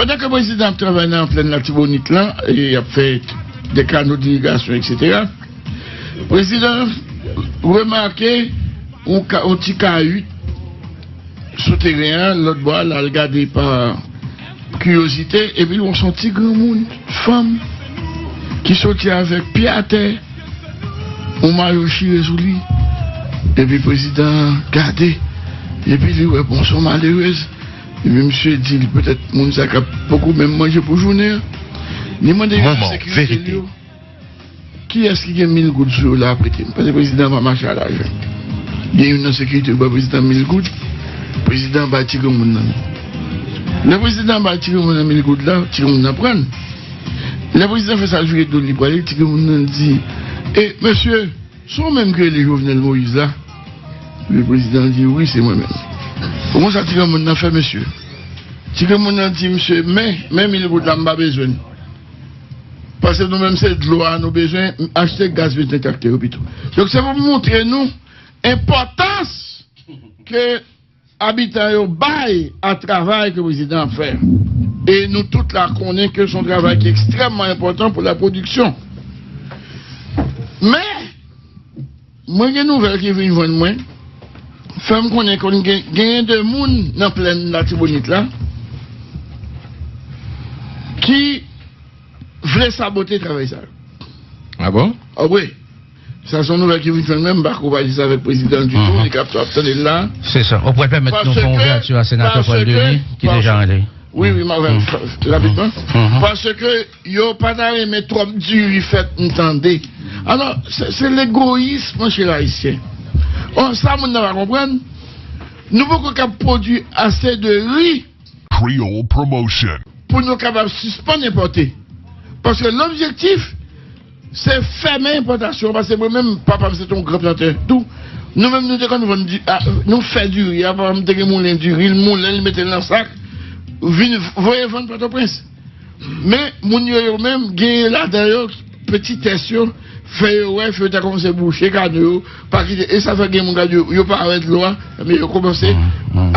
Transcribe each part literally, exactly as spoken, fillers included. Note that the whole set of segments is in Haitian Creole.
Pandan ke prezidan ap travay nan plèn Latibonit lan, e y ap fè de kano dirigasyon, etsetera, prezidan remake yon ka-, yon ti kayit sou teren an, lòt bò a, l al gade pa kiriyozite, epi l wè se yon ti granmoun, fanm, ki soti avèk pye atè, yon mayo chire sou li. Epi prezidan an gade, epi li wè, bon, se yon malerèz. Epi misye di, petèt moun sa ka poko menm manje pou jounen an. Li mande youn nan sekirite li yo, kiyès ki gen mil goud sou yo la, prete m. Paske prezidan pa mache a lajan. Gen youn nan sekirite yo ba prezidan mil goud, prezidan bay ti granmoun nan. Lè prezidan bay ti granmoun nan mil goud la, ti granmoun nan pran l. Lè prezidan fè sa l vire do l, li prale, ti granmoun nan di, "E, mesye, se ou menm ki rele Jovenel Moïse la?" Epi prezidan di, "Wi, se mwen menm." Bon, konsa ti granmoun nan fè, mesye. Ti granmoun nan di, "Mesye, men, men mil goud la, m pa bezwen l. Paske nou menm se dlo a nou bezwen, achte gaz, bezwen traktè yo pito." Donk, se pou montre nou enpòtans ke abitan yo bay a travay ke prezidan ap fè. E nou tout la konnen ke se yon travay ki ekstrèmman enpòtan pou la pwodiksyon. Men, mwen gen nouvèl ki vin jwenn mwen, fè m konnen konn gen, genyen de moun nan plèn Latibonit la ki vle sabote travay sa yo. Ah bon? Ah wi. Sa se yon nouvèl ki vin jwenn mwen, m pa ko pale sa avèk prezidan ditou, li ka ap tande l la. Se sa. Ou pral pèmèt nou fè yon ouvèti a senatè Paul Denis, ki deja an liy. Wi, wi, m ap fè rapidman. Paske yo pa ta renmen twòp diri fèt, m tande. Alò, se, se legoyis, monchè ayisyen. Bon, sa moun nan pa konprann, nou poko ka pwodui ase de ri Creole Promotion. Pou nou kapab sispann enpòte. Paske lobjektif, se fèmen enpòtasyon. Paske mwen menm, papa m se te yon gran plantè tou. Nou menm, nou te konn vann di, a, nou fè diri a, papa m te gen moulen diri, l moulen, l mete l nan sak, vin voye vann Pòtoprens. Men, moun yo, yo menm, genyen ladan yo, petitès yo, fè yo wè, fè yo ta kòmanse bouche kano yo, pa kite, e sa fè gen moun k ap di yo, yo pa wè dlo a, men yo kòmanse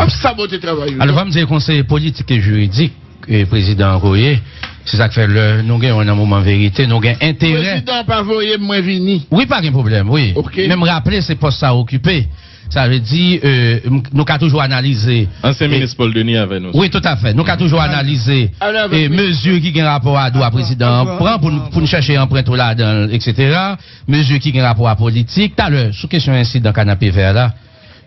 ap sabote travay yo. Alò, fò m di konseye politik e jiridik, e, prezidan an voye, se sa k fè lè nou gen yon nan moman verite, nou gen enterè. Prezidan pa voye mwen vini. Wi, pa gen pwoblèm, wi. Men m raple se pòs sa okipe. Sa vle di, e, m, nou ka toujou analize. Ansyen minis Paul Denis avè nou. Wi, toutafè. Nou ka toujou analize, e, mezi ki gen rapò a dwa prezidan an pran pou n, pou n chèche anprent ou ladan l, etsetera. Mezi ki gen rapò a politik. Talè, sou kesyon ensidan Kanapevè la,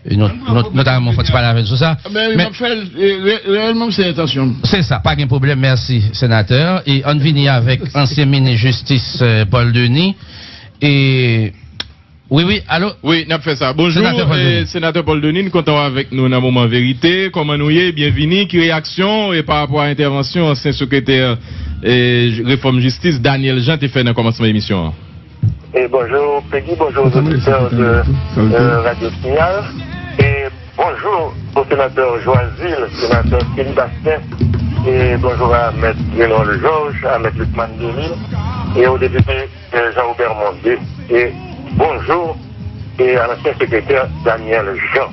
e, nou, nou, nou ta renmen fè yon ti pale avè n sou sa. Men, wi, m ap fè l, e, re-, reyèlman, se entansyon m. Se sa, pa gen pwoblèm. Mèsi, senatè. E ann vini avèk ansyen minis jistis, e, Paul Denis. E Wi, wi, alo? Wi, n ap fè sa. Bonjou, senatè Paul Denis. Senatè Paul Denis, n kontan w avèk nou nan Moman Verite. Kòman nou ye? Byenvini. Ki reyaksyon w e pa rapò a entèvansyon ansyen sekretè, e, refòm jistis, Daniel Jean, te fè nan kòmansman emisyon an? E bonjou, Peggy, bonjou, oditè de, e, Radio Signal. E bonjou o senatè Joazil, senatè Kelly Bastien. E bonjou a mèt Grénold Georges, a mèt Lucmane Delille, e o depite Jean Robert Mondé, e bonjou, e a ansyen sekretè Daniel Jean.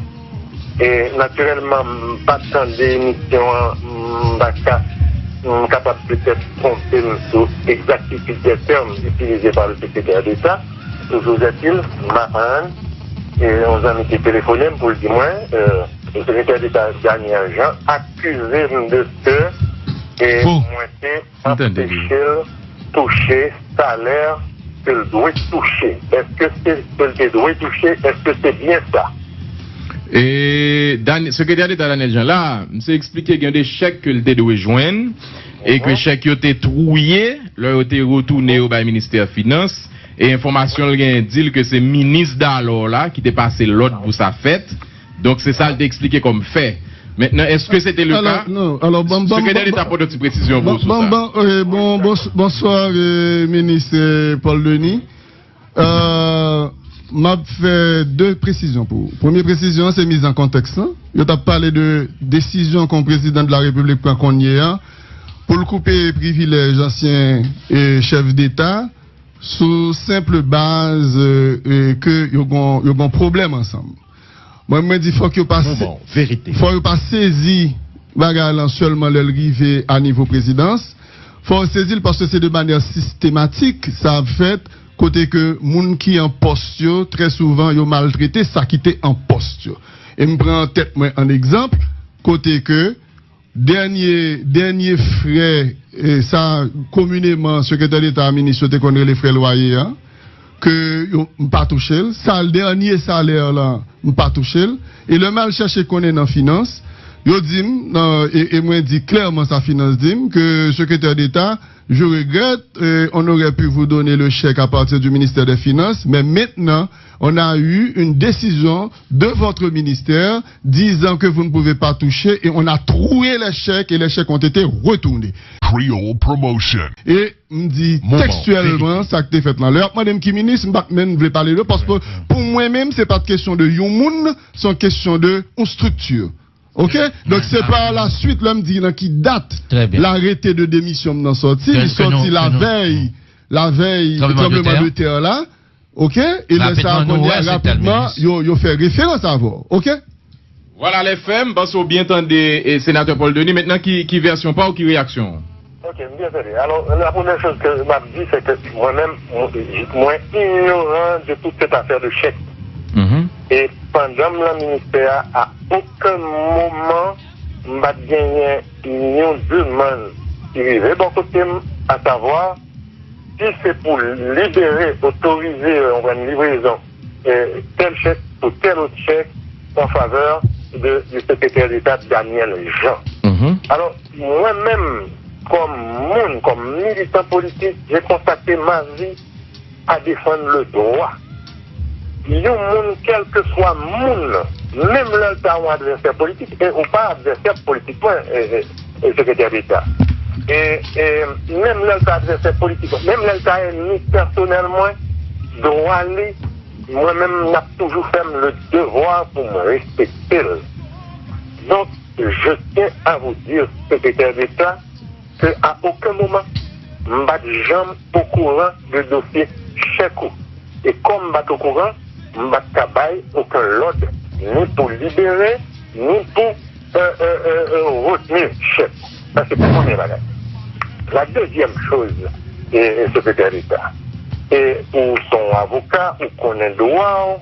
E natirèlman, m pa t tande emisyon an, m pa ka, m kapab petèt twonpe m sou egzaktitid dè tèm itilize pa le sekretè deta. Toujou ètil, m aprann, e yon zanmi te telefone m pou l di mwen, e, le sekretè deta Daniel Jean akize m de ke, e, mwen te anpeche l touche salè ke l dwe touche. Èske se ke l te dwe touche? Èske se byen sa? E Dan-, sekretè deta Daniel Jean la, misye eksplike gen de chèk ke l te dwe jwenn e ke chèk yo te twouye lè yo te retounen yo bay ministè finans. E enfòmasyon l genyen di l ke se minis dalò la ki te pase lòd pou sa fèt. Donk, se sa l te eksplike kòm fè. Mentnan, èske se te le ka? Alò, non, alò, ban, ban, sekretè deta pote yon ti presizyon pou w sou sa. Ban, ban, e, bon, bon, bonswa, e, minis, e, Paul Denis. E, m ap fè de presizyon pou ou. Premye presizyon an, se miz an kontèks lan. Yo t ap pale de desizyon ke yon prezidan de la repiblik pran kounye a pou l koupe privilèj ansyen, e, chèf deta sou senp baz, e, e, ke yo gon, yo gon pwoblèm ansanm. Mwen, mwen di fòk yo pa se-, fòk yo pa sezi bagay lan sèlman lè l rive a nivo prezidans. Fò w sezi l paske se de manyè sistematik sa ap fèt, kote ke moun ki an pòs yo, trè souvan, yo maltrete sa ki te an pòs yo. E m pran tèt mwen an egzanp, kote ke dènye, dènye frè, e, sa komineman sekretè deta a minis yo te konn rele frè lwaye a, ke yo, m pa touche l. Sa, dènye salè la, m pa touche l. E lè m al chèche konnen nan finans, yo di m, nan, e, e mwen di klèman sa finans di m, ke sekretè deta, je regrette, euh, on aurait pu vous donner le chèque à partir du ministère des Finances, mais maintenant, on a eu une décision de votre ministère disant que vous ne pouvez pas toucher et on a troué les chèques et les chèques ont été retournés. Creole Promotion. E m di tekstyèlman sa k te fèt lan. Lè y ap mande m ki minis, m pa t menm vle pale de, paske pou mwen menm, se pa t kesyon de yon moun, se yon kesyon de yon estrikti. Ok? Donk, se pa la suite, lè m di nan ki dat larete de demisyon m nan sòti, li sòti lavèy, lavèy tranbleman de tè la. Ok? E lè sa a, kounye a, rapidman, yo, yo fè referans avè w. Ok? Vwala, L F M, m panse w byen tande, e, Senatè Paul Denis. Mentnan, ki, ki vèsyon pa w, ki reyaksyon w? Ok, m byen tande. Alò, la premyè choz ke m ap di, se ke mwen menm, mwen, mwen inyoran de tout sèt afè de chèk. E pandan m lan ministè a, a okenn moman, m pa t genyen yon demann ki rive bò kote m, asavwa, si se pou libere, otorize, yon livrezon, eh, tèl chèk pou tèl lòt chèk an favè de, du sekretè deta Daniel Jean. Alò, mwen menm, kòm moun, kòm militan politik, je consacre ma vie à défendre le droit. Yon moun, kèlkeswa moun nan, menm lè l ta yon advèsè politik, e ou pa advèsè politik mwen, e, e, e sekretè deta. E, e menm lè l ta advèsè politik mwen, menm lè l ta ènmi pèsonèl mwen, dwa li, mwen menm, m ap toujou fè m le devwa pou m respekte l. Donk, je tiens à vous dire, sekretè deta, ke a okenn moman, m pa t janm okouran de dosye chèk ou. E kòm m pa t okouran, m pa t ka bay okenn lòd, ni pou libere, ni pou, euh, euh, euh, euh, retni chèk. Sa se premye bagay. La dezyèm choz, e, e sekretè deta, e ou se yon avoka, ou konnen dwa w,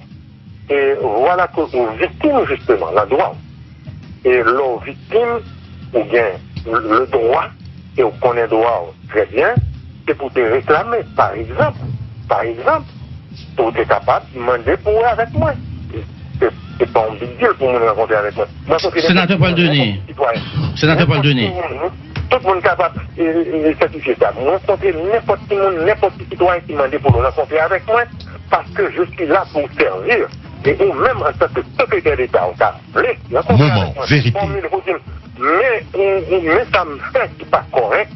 e vwala ke ou viktim, jisteman, nan dwa w. E lè w viktim, ou gen le dwa, e w konnen dwa w trè byen, se pou w te reklame, pa egzanp, pa egzanp, pou w te kapab mande pou w wè avèk mwen. Se, se pa yon big deal pou moun rankontre avèk mwen. Mwen kontre nenpòt ki moun, nenpòt ki sitwayen. Senatè Paul Denis. Tout moun kapab, e, e, e, sètifye sa. Mwen kontre nenpòt ki moun, nenpòt ki sitwayen ki mande pou l rankontre avèk mwen, paske je suis là pour servir. E ou menm, antanke sekretè deta, ou ta vle rankontre avèk mwen, fòmile pou di m, men, ou, ou, men sa m fè ki pa kòrèk,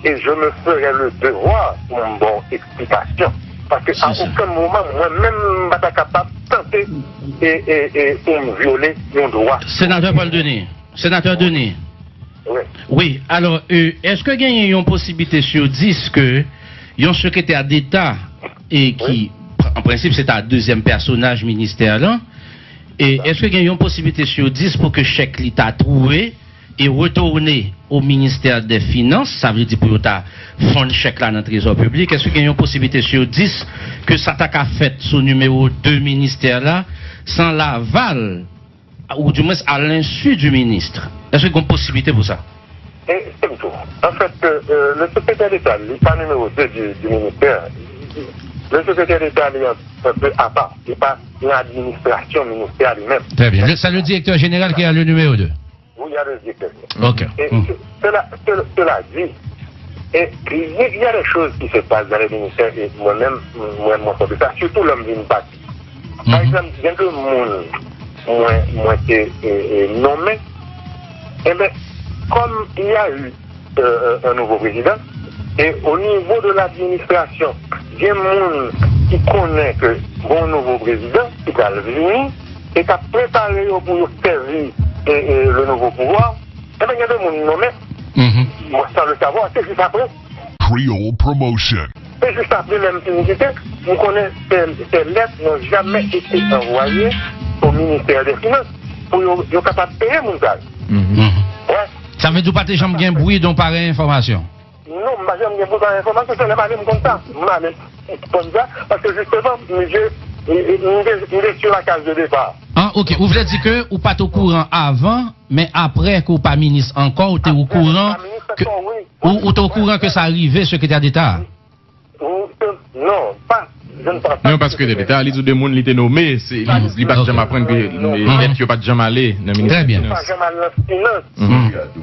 e je me ferai le devoir pou m ba w eksplikasyon. Paske a okenn moman, mwen menm, m pa ta kapab tante e, e, e pou m vyole yon dwa. Senatè Paul Denis. Senatè Denis. Wi. Wi, alò, e, èske genyen yon posiblite sou dis ke yon sekretè deta, e ki, an prensip, se ta dezyèm pèsonaj ministè lan, e èske gen yon posiblite sou dis pou ke chèk li ta twouve e retounen o ministè dè finans, sa vle di pou yo ta fonn chèk la nan trezò piblik? Èske gen yon posiblite sou dis ke sa ta ka fèt sou nimewo de ministè la san laval ou du moins à l'insu du ministre? Èske gon posiblite pou sa? E, se m tou. An fèt, euh, le secrétaire d'État, li pa nimewo de du, du ministère. Le secrétaire d'État, li an, un peu à part. Li pa nan administrasyon ministè a li menm. Très bien. Le, c'est le directeur général qui a le numéro deux. Oui, il y a le directeur général. Ok. Et ce- cela, cela, cela dit, et il y a il y a des choses qui se passent dans les ministères, et moi-même, moi, moi, je ça, surtout l'homme d'une partie. Par exemple, gen de moun mwen, mwen te e, e, nonmen, enben, kòm il y a eu euh, un nouveau président, et au niveau de l'administration, gen moun ki konnen ke gon nouvo prezidan ki pral vini, e k ap prepare yo pou yo sèvi e, e, le nouveau pouvoir, enben, gen de moun nonmen, mwen, sans le savoir, se jis apre. Creole Promotion. Se jis apre, lè m fin kite, m konnen ces, ces lettres n'ont jamais été envoyées au ministère des Finances pou yo, yo kapab peye moun sa yo. Wè. Sa vle di ou pa te janm gen bri de yon parèy enfòmasyon? Non, m pa janm gen bri de yon parèy enfòmasyon, se lè m ale m konn sa. M ale m konn sa, paske jisteman, m je, m, m, m je suis la case de départ. Ah, ok. Ou vle di ke ou pa t okouran avan, men apre ke ou pa minis ankò, ou te okouran ke, ou, ou te okouran ke sa rive sekretè deta? Non, pa, je ne pense pas. Non, paske leta, li di de moun li te nome, se, li, li pa t janm aprann ke lèt yo pa t janm ale nan ministè finans. Li pa janm al nan finans.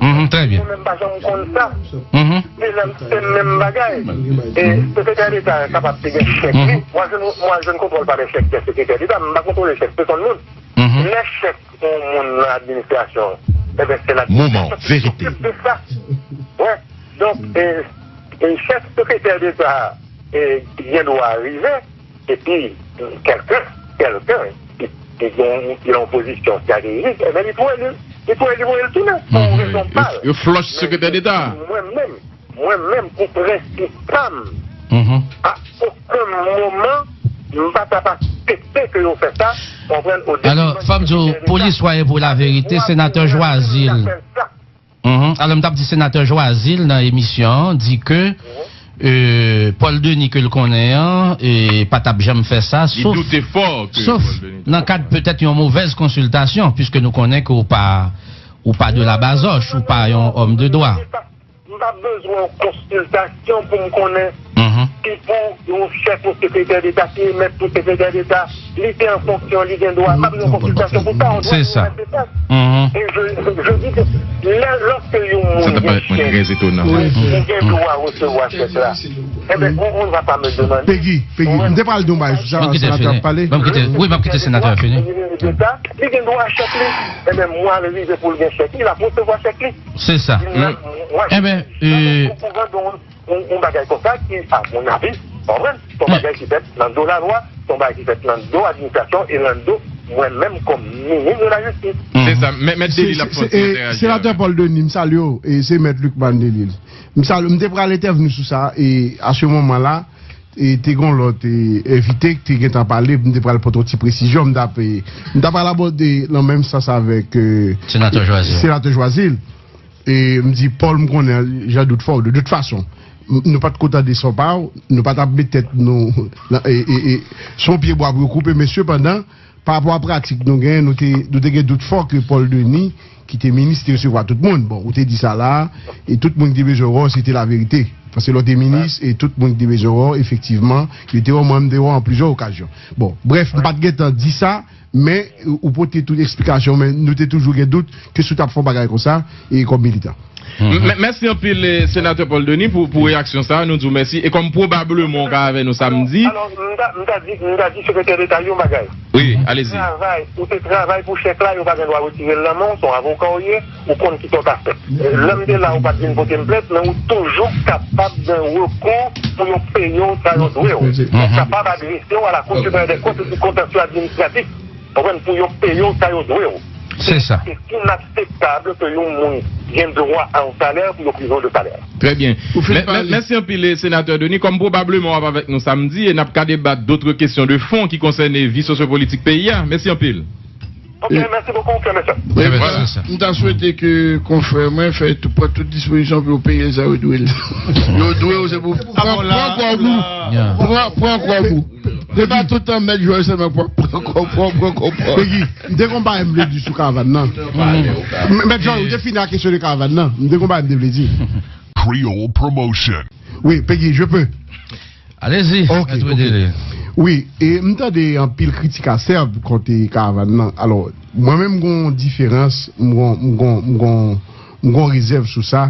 Mhm, très bien. Mwen menm pa janm konn sa. Mhm. Se menm, se menm bagay. E sekretè deta kapab te gen chèk li. Moi, je ne, moi, je ne contrôle pas les chèques des secrétaires d'État. M pa kontwole chèk pèsonn moun. Mhm. Lè chèk yon moun nan administrasyon, e ben, se ladministrasyon ki sòti de sa. Wi. Donk, e, e chèk sekretè deta, e, gen dwa rive, epi kèlken, kèlken ki, ki gen, ki nan pozisyon ki akeyirik, e ben, li pou eli, li pou eli, pou eli tounen, pou rezon pa l. Yo, yo flòch sekretè deta. Mwen menm, mwen menm, pou prensip pa m, a okenn moman, m pa t ap aksepte ke yo fè sa, konprann, o detriman de sekretè deta. Alò, fò m di w, pou listwa e pou laverite, senatè Joazil. Mhm. Alò, m t ap di senatè Joazil nan emisyon an, di ke, euh, Paul Denis ke l konnen an, e pa t ap janm fè sa, sof, sof nan kad petèt yon movèz konsiltasyon, piske nou konnen ke ou pa, ou pa de la bazoch, ou pa yon òm de dwa. M pa bezwen yon konsiltasyon pou m konnen ki pou yon chèf, yon sekretè deta, ki emèt pou sekretè deta. Li te an fonksyon, li gen dwa. M pa bezwen konsiltasyon pou sa, on doit se sa. E je, je dis que lè, lòske yon moun gen chèk, ou gen dwa resevwa chèk la, e ben, on, on va pas me demander. Peggy, Peggy, m te pral di yon bagay sou sa, senatè ap pale. Ban m kite, wi, ban m kite senatè a fini. Li gen dwa chèk li. E ben, mwa rive pou l gen chèk li, l ap resevwa chèk li. Se sa. Ebyen, euh, yon, yon bagay konsa ki, a mon avi, konprann, se yon bagay ki fèt nan do lalwa, se yon bagay ki fèt nan do administrasyon e nan do mwen menm kòm minis de la jistis. Se sa, mèt, mèt Delil ap fè yon ti entèyaksyon. Senatè Paul Denis, m salye w, e se mèt Lucmane Delil. M salye, m te pral entèvni sou sa, e a se moman la, e te gon lòt, e, envite ki te gentan pale, m te pral pote yon ti presizyon, m t ap, e, m t ap pral abòde nan menm sans avèk, e, senatè Joazil. Senatè Joazil. E m di, Paul, m konnen, jan dout fò, de tout fason, m, nou pa t ko tande son pa w, nou pa t ap met tèt nou nan, e, e, e, se yon pye bwa pou yo koupe, men sepandan, pa rapò a pratik nou genyen, nou te, nou te gen dout fò ke Paul Denis, ki te minis, te resevwa tout moun. Bon, ou te di sa la, e tout moun ki te bezwen wè w, se te laverite. Paske lè w te minis, e tout moun ki te bezwen wè w, efektivman, yo te wè w, mwen menm te wè w an plizyè okazyon. Bon, brèf, m pa t gentan di sa, men ou, ou pote tout eksplikasyon, men nou te toujou gen dout ke si w t ap fè yon bagay konsa, e kòm militan. M-, mè-, mèsi anpil, eh, senatè Paul Denis, pou, pou reyaksyon sa a. Nou di w mèsi. E kòm pwobableman w ka avè nou samdi. Alò, m ta, m ta di, m ta di sekretè deta yon bagay. Wi, alezi. Travay, ou te travay pou chèk la, yo pa gen dwa retire l nan men w, se yon avoka w ye, ou konn kisa w ta fè. Lè m te la, ou pa t vin pote m plent, men ou toujou kapab gen rekou pou yo peye w sa yo dwe w. Ou kapab adrese w a la Cour supérieure des comptes sou kontansye administratif. Konprann, pou yo peye w sa yo dwe w. Se sa. Se inakseptab ke yon moun gen dwa a yon salè pou yo prive w de salè. Trè byen. Mè-, mè-, mèsi anpil, eh, senatè Denis. Kòm pwobableman w ap avèk nou samdi, e n ap ka debat dotre kesyon de fon ki konsène vi sosyopolitik peyi a. Mèsi anpil. Ok, mèsi bokou, frè mesye. E vwala. M ta swete ke konfrè mwen fè tout, pran tout dispozisyon pou yo peye l sa yo dwe l. Yo dwe w, se pou pran, pran kòb ou. Pran, pran kòb ou. Se pa tout tan mèt Jòj sèlman pran, pran kòb, pran, pran kòb, pran. Peggy, m te gon bagay m vle di sou karavàn nan. M-, mèt Jòj, ou te fini ak kesyon de karavàn nan. M te gon bagay m te vle di. Creole Promotion. Wi, Peggy, je peux. Allez-y, ok, mèt Delil. Wi, e m tande anpil kritik asèb kont karavàn nan. Alò, mwen menm m gon diferans, m gon, m gon, m gon, m gon rezèv sou sa.